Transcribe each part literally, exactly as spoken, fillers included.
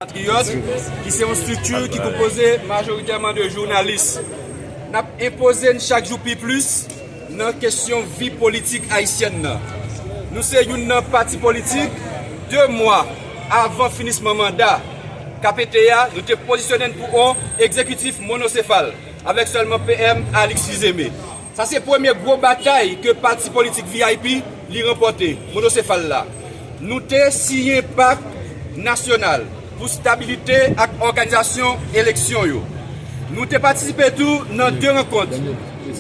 Patriyòt, ki se yon estrikti ki konpoze majoritèman de jounalis. N ap enpoze n chak jou pi plis nan kesyon vi politik ayisyèn nan. Nou se youn nan pati politik, de mwa avan finisman manda K P T a, nou te pozisyone n pou yon egzekitif monosefal, avèk sèlman P M Alix Fils-Aimé. Sa se premye gwo batay ke pati politik V I P li ranpòte, monosefal la. Nou te siyen pak nasyonal pou stabilite ak òganizasyon eleksyon yo. Nou te patisipe tou nan de rankont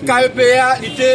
K E P a li te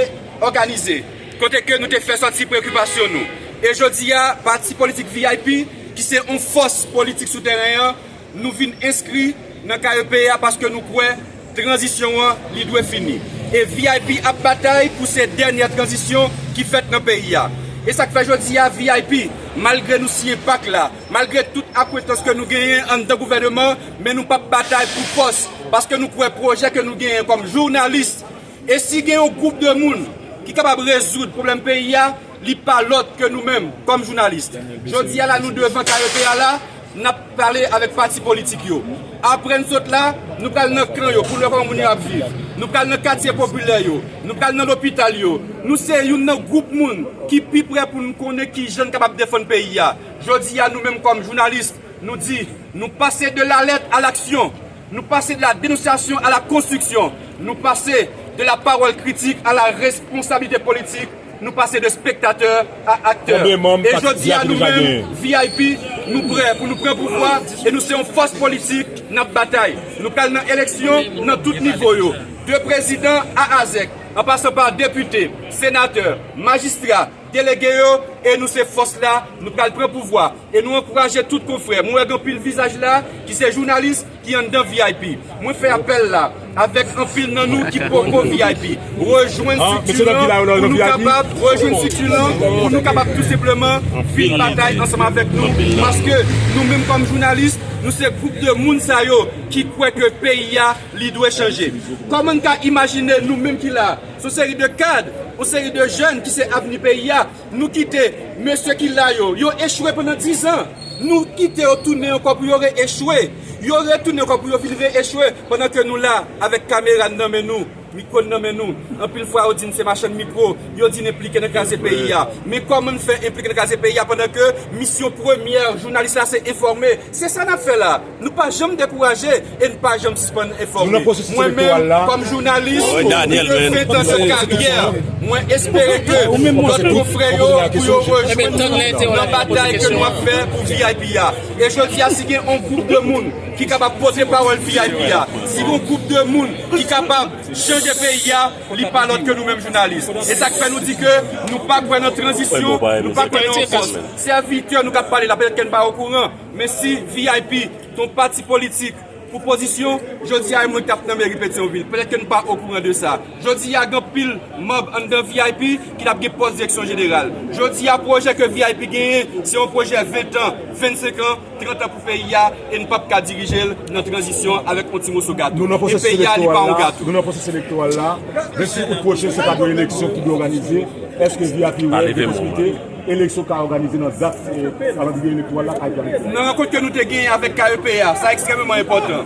òganize, kote ke nou te fè sòti preokipasyon nou. E jodi a, pati politik V I P, ki se yon fòs politik sou teren an, nou vin enskri nan K E P a paske nou kwè tranzisyon an, li dwe fini. E V I P ap batay pou se dènyè tranzisyon ki fèt nan peyi a. E sa k fè jodi a V I P, malgre nou siyen pak la, malgre tout akwentans ke nou genyen anndan gouvèneman, men nou p ap batay pou pòs, paske nou kwè pwojè ke nou genyen kòm jounalis, e si gen yon gwoup de moun ki kapab rezoud pwoblèm peyi a, li pa lòt ke nou menm, kòm jounalis. Jodi a la, nou devan K E P a la, n ap pale avèk pati politik yo. Apre n sot la, nou pral nan kan yo pou n wè kòman moun yo ap viv. Nou pral nan katye popilè yo. Nou pral nan lopital yo. Nou se youn nan gwoup moun ki pi prè pou n konnen kijan n kapab defann peyi a. Jodi a, nou menm kòm jounalis, nou di, nou pase de la lettre à l'action. Nou pase de la dénonciation à la construction. Nou pase de la parole critique à la responsabilité politique. Nou pase de spectateur à acteur. E jodi a, nou menm, V I P, nou prè pou nou pran pouvwa e nou se yon fòs politik, n ap batay. Nou pral nan eleksyon nan tout nivo yo. De prezidan a a zèk, an pasan pa depite, senatè, majistra, delege yo, e nou se fòs la, nou pral pran pouvwa. E nou ankouraje tout konfrè. Mwen wè gen anpil vizaj la ki se jounalis ki anndan V I P. Mwen fè apèl la avèk anpil nan nou ki poko V I P. Rejwenn estrikti lan pou nou kapab, rejwenn estrikti lan pou nou kapab tou senpleman vin batay ansanm avèk nou. Paske nou menm kòm jounalis, nou se gwoup de moun sa yo ki kwè ke peyi a, li dwe chanje. Kòman n ka imajine nou menm ki la, se yon seri de kad, yon seri de jèn ki se avni peyi a, nou kite mesye ki la yo, yo echwe pandan diz an. Nou kite yo tounen ankò pou yo re-echwe. Yo retounen ankò pou yo vin re-echwe pandan ke nou la avèk kamera n nan men nou, mikwo n nan men nou. Anpil fwa yo di n se machann mikwo, yo di n enplike nan kraze peyi a. Men kòman n fè enplike nan kraze peyi a pandan ke misyon premyè jounalis la se enfòme? Se sa n ap fè la. Nou pa janm dekouraje e n pa janm sispann enfòme. Mwen menm, kòm jounalis, m te fen tan de karyè, mwen espere ke lòt konfrè yo pou yo rejwenn nou nan batay ke nou ap fè pou V I P a. E jodi a, si gen yon gwoup de moun ki kapab pote pawòl V I P a, si gen yon gwoup de moun ki kapab chanje peyi a, li pa lòt ke nou menm jounalis. E sa k fè nou di ke nou pa kwè nan tranzisyon, nou pa kwè nan yon fòs. Sèvitè nou k ap pale la, petèt ke n pa okouran, men si V I P, ton pati politik, pou pozisyon, jodi a, e mwen k t ap nan meri Petyonvil. Petèt ke n pa okouran de sa. Jodi a, gen anpil manm anndan V I P ki t ap gen pòs direksyon jeneral. Jodi a, pwojè ke V I P genyen, se yon pwojè ven tan, vennsenk an, trant an pou peyi a, e n p ap ka dirije l nan tranzisyon avèk yon ti moso gato. E peyi a, li pa yon gato. Nou nan pwosès elektoral la. Vennsis out pwochen, se pa de eleksyon ki dwe òganize. Èske V I P wè de posiblite eleksyon ka òganize nan dat, eh, kalandriye elektoral la ka planifiye? Nan rankont ke nou te genyen avèk K E P a, sa ekstrèmeman enpòtan.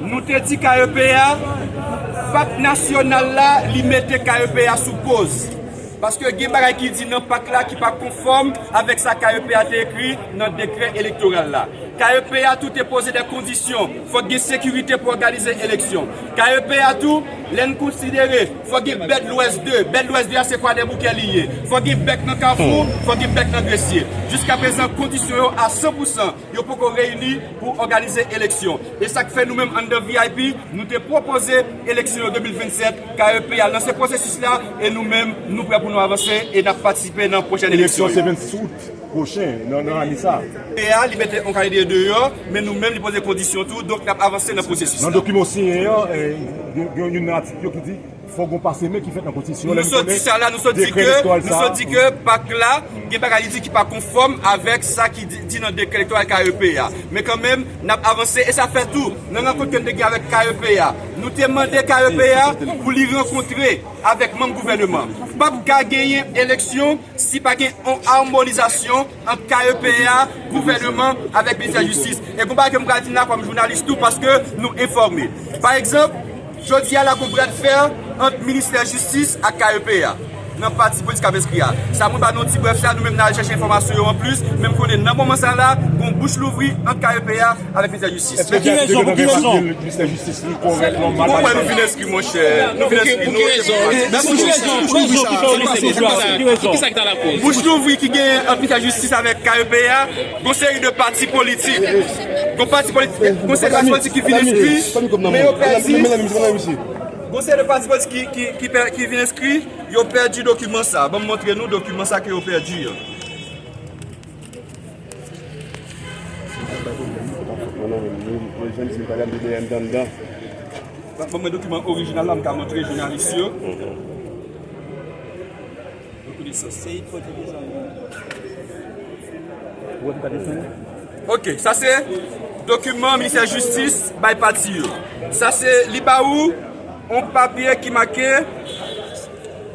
Nou te di K E P a, pak nasyonal la, li mete K E P a sou poz. Paske gen bagay ki di nan pak la ki pa konfòm avèk sa K E P a te ekri nan dekrè elektoral la. K E P a tou te poze de kondisyon. Fòk gen sekirite pou òganize eleksyon. K E P a tou, lè n konsidere, fòk gen bèt lwès de. Bèt lwès de a se Kwadèboukè li ye. Fòk gen bèk nan Kafou, fòk gen bèk nan Gresye. Jiskaprezan, kondisyon yo a san pou san, yo poko reyini pou òganize eleksyon. E sa k fè nou menm anndan V I P, nou te pwopoze eleksyon yo de mil vennsèt, K E P a lanse pwosesis la, e nou menm, nou prè pou nou avanse, e n ap patisipe nan pwochèn eleksyon yo. Eleksyon se vennsis out pwochen, nan, nan ane sa. E a, li mete yon kalite deyò, men nou menm, li poze kondisyon tou, donk n ap avanse nan pwosesis la. Nan dokiman w siyen an, eh, gen, gen youn nan atik yo ki di, Fò gon pase men ki fèt nan konstitisyon. Nou sot di sa la, nou sot di ke, nou sot di ke pak la, gen bagay li di ki pa konfòm avèk sa ki di, di nan dekrè elektoral K E P a. Men kanmenm, n ap avanse e sa fè tou, nan rankont ke n te gen avèk K E P a, nou te mande K E P a pou li rankontre avèk manm gouvènman. P ap ka genyen eleksyon si pa gen yon amonizasyon ant K E P a, gouvènman avèk ministè jistis. E gon bagay ke m pral di n la kòm jounalis tou, paske nou enfòme. Pa egzanp, jodi a la gon bradfè ant ministè jistis ak K E P a nan pati politik k ap enskri a. Sa mwen ba nou ti brèf sa, nou menm n al chèche enfòmasyon yo anplis, men m konnen nan moman sa la, gon bouch louvri ant K E P a avèk ministè jistis. Pou ki rezon? Pou ki rezon? Pou ki rezon? Pou ki rezon? Pou ki rezon? Pou ki rezon? Pou ki rezon? Pou ki rezon? Pou ki rezon? Pou ki rezon? Pou ki rezon? Bouch louvri ki genyen ant ministè jistis avèk K E P a, gon seri de pati politik. Gon pati politik, gon seri de pati politik ki vin enskri, men yo pèdi. Gon seri de pati politik ki, ki, ki pè-, ki vin enskri, yo pèdi dokiman sa. Ban m montre nou dokiman sa ke yo pèdi an. Ban mwen dokiman orijinal la, m ka montre jounalis yo. Ok, sa se dokiman ministè jistis bay pati yo. Sa se, li ba ou yon papye ki make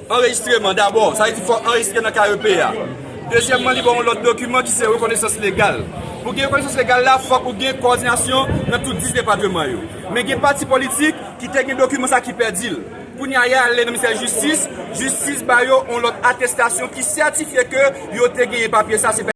anrejistreman dabò, sa vle di fò anrejistre nan K E P a. Dezyèmman, li ba w yon lòt dokiman ki se rekonesans legal. Pou gen rekonesans legal la, fòk ou gen kowòdinasyon nan tout dis depatman yo. Men gen pati politik ki te gen dokiman sa ki pèdi l. Kounye a, y ale nan ministè jistis, jistis ba yo yon lòt atestasyon ki sètifye ke yo te genyen papye sa, se